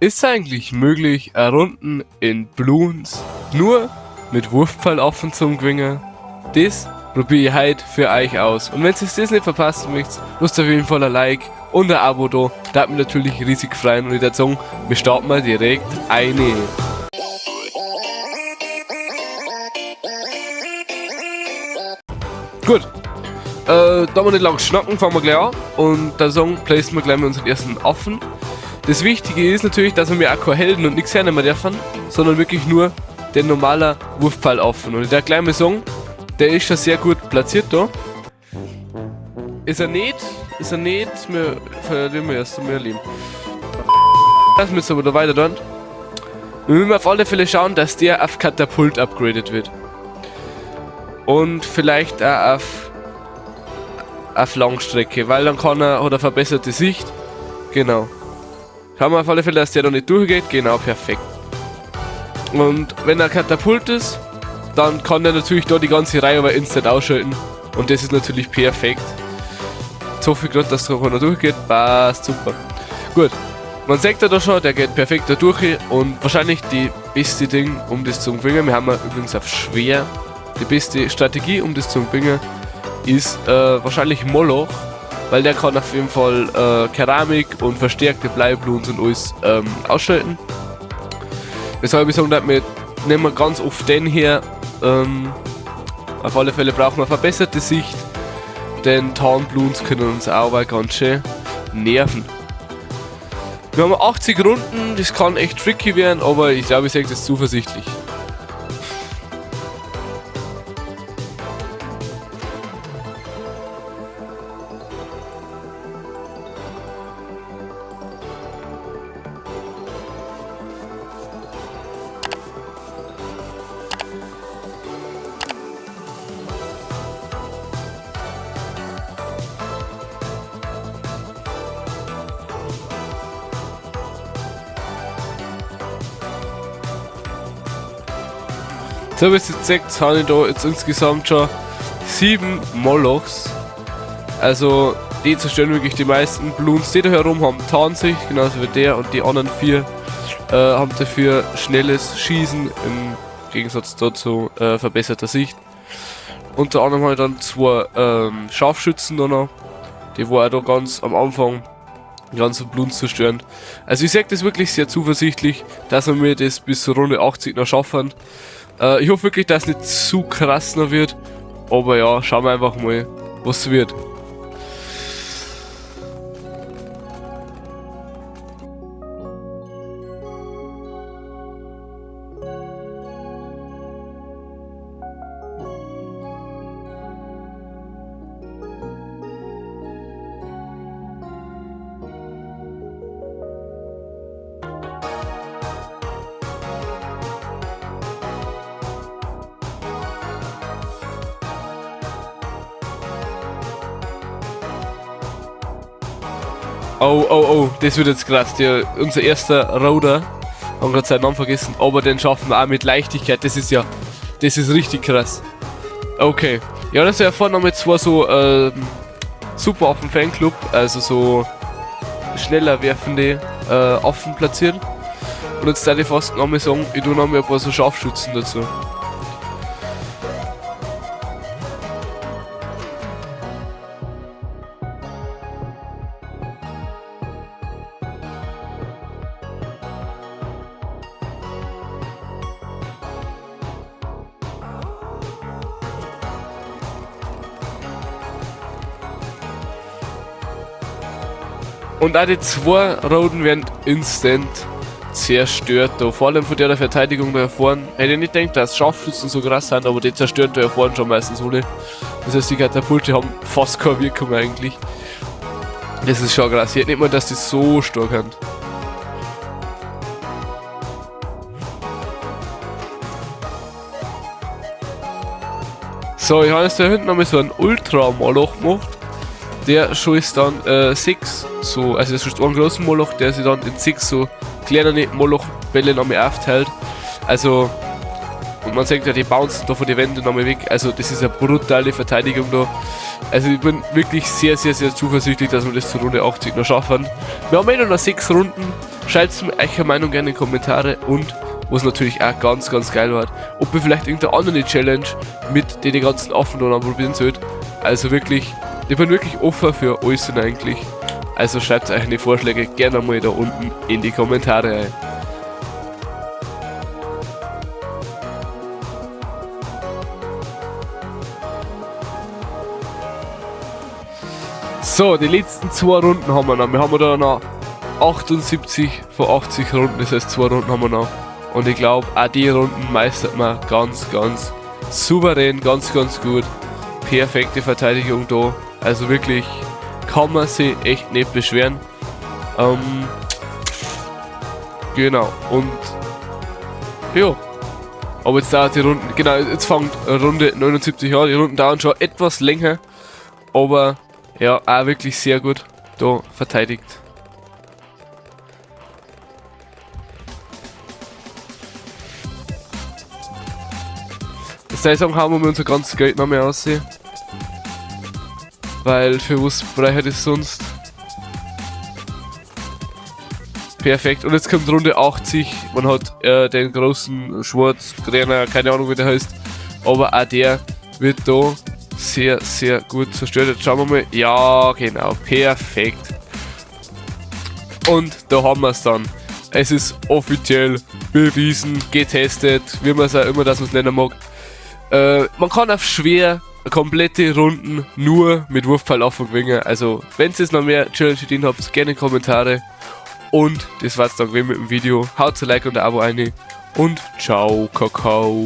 Ist es eigentlich möglich, eine Runden in Bloons nur mit Wurfpfeilaffen zum gewinnen? Das probiere ich heute für euch aus. Und wenn ihr das nicht verpassen möchtet, lasst auf jeden Fall ein Like und ein Abo da. Da hat mich natürlich riesig freuen und ich würde sagen, wir starten mal direkt eine. Gut. Da wir nicht lang schnacken, fangen wir gleich an. Und dann sagen, placen wir gleich mal unseren ersten Affen. Das Wichtige ist natürlich, dass wir mir auch keine Helden und nichts hernehmen dürfen, sondern wirklich nur den normalen Wurfpfeilaffen. Und ich darf gleich mal sagen, der ist schon sehr gut platziert da. Ist er nicht, ist er nicht, wir verlieren wir erst mehr Leben. Das müssen wir aber da weiter tun. Wir müssen auf alle Fälle schauen, dass der auf Katapult upgradet wird. Und vielleicht auch auf Langstrecke, weil dann kann er, hat er verbesserte Sicht. Genau. Schauen wir auf alle Fälle, dass der da nicht durchgeht. Genau, perfekt. Und wenn er Katapult ist, dann kann er natürlich da die ganze Reihe aber instant ausschalten. Und das ist natürlich perfekt. So viel gerade, dass da keiner durchgeht. Passt, super. Gut. Man sieht da schon, der geht perfekt da durch. Und wahrscheinlich die beste Ding, um das zu gewinnen. Wir haben ja übrigens auf schwer. Die beste Strategie, um das zu gewinnen, ist wahrscheinlich Moloch. Weil der kann auf jeden Fall Keramik und verstärkte Bleiblumen und alles ausschalten. Weshalb ich sagen, dass wir nehmen wir ganz oft den her. Auf alle Fälle brauchen wir verbesserte Sicht, denn Tarnbloons können uns auch mal ganz schön nerven. Wir haben 80 Runden, das kann echt tricky werden, aber ich glaube, ich sage das zuversichtlich. So wie es jetzt seht, habe ich da jetzt insgesamt schon 7 Molochs. Also die zerstören wirklich die meisten Bloons, die da herum haben Tarnsicht, genauso wie der, und die anderen 4 haben dafür schnelles Schießen im Gegensatz dazu verbesserter Sicht. Unter anderem habe ich dann 2 Scharfschützen da noch, die wo auch da ganz am Anfang die ganzen Bloons zerstören. Also ich sag das wirklich sehr zuversichtlich, dass wir mir das bis zur Runde 80 noch schaffen. Ich hoffe wirklich, dass es nicht zu krass noch wird, aber ja, schauen wir einfach mal, was wird. Oh, oh, oh, das wird jetzt krass. Unser erster Roder, haben gerade seinen Namen vergessen, aber den schaffen wir auch mit Leichtigkeit. Das ist ja, das ist richtig krass. Okay. Ja, das ist ja vorne noch mit zwei so super auf dem Fanclub, also so schneller werfende Affen platziert. Und jetzt darf ich fast noch mal sagen, ich tue noch mal ein paar so Scharfschützen dazu. Und auch die 2 Roden werden instant zerstört da. Vor allem von der Verteidigung da vorne. Hätte ich nicht gedacht, dass Scharfschützen so krass sind, aber die zerstören da vorne schon meistens alle. Das heißt, die Katapulte haben fast keine Wirkung eigentlich. Das ist schon krass. Ich hätte nicht mal, dass die so stark sind. So, ich habe jetzt da hinten nochmal so einen Ultra-Moloch gemacht. Der schießt dann 6, so, also das ist ein großen Moloch, der sich dann in 6 so kleine Moloch-Bälle nochmal aufteilt. Also, und man sieht ja, die bouncen da von den Wänden nochmal weg. Also, das ist eine brutale Verteidigung da. Also, ich bin wirklich sehr, sehr, sehr zuversichtlich, dass wir das zur Runde 80 noch schaffen. Wir haben eh nur noch 6 Runden. Schreibt mir eure Meinung gerne in die Kommentare und was natürlich auch ganz, ganz geil war, ob ihr vielleicht irgendeine andere Challenge mit den ganzen Affen da probieren sollt. Also wirklich, ich bin wirklich offen für alles und eigentlich. Also schreibt euch die Vorschläge gerne mal da unten in die Kommentare ein. So, die letzten 2 Runden haben wir noch. Wir haben da noch 78 von 80 Runden, das heißt 2 Runden haben wir noch. Und ich glaub, auch die Runden meistert man ganz, ganz souverän, ganz, ganz gut. Perfekte Verteidigung da. Also wirklich kann man sich echt nicht beschweren. Genau, und ja. Aber jetzt dauert die Runden, genau, jetzt fängt Runde 79 an. Die Runden dauern schon etwas länger, aber ja, auch wirklich sehr gut da verteidigt. Das heißt, haben wir unser ganzes Geld noch mehr aussehen. Weil für was brauche ich das sonst? Perfekt. Und jetzt kommt Runde 80. Man hat den großen schwarz-grüner, keine Ahnung wie der heißt. Aber auch der wird da sehr, sehr gut zerstört. Jetzt schauen wir mal. Ja, genau. Perfekt. Und da haben wir's dann. Es ist offiziell bewiesen, getestet, wie man es auch immer das was nennen mag. Man kann auf schwer komplette Runden nur mit Wurfpfeilaffen gewinnen. Also, wenn ihr jetzt noch mehr Challenge-Ideen habt, gerne Kommentare. Und das war's dann gewesen mit dem Video. Haut ein Like und ein Abo rein. Und ciao, Kakao.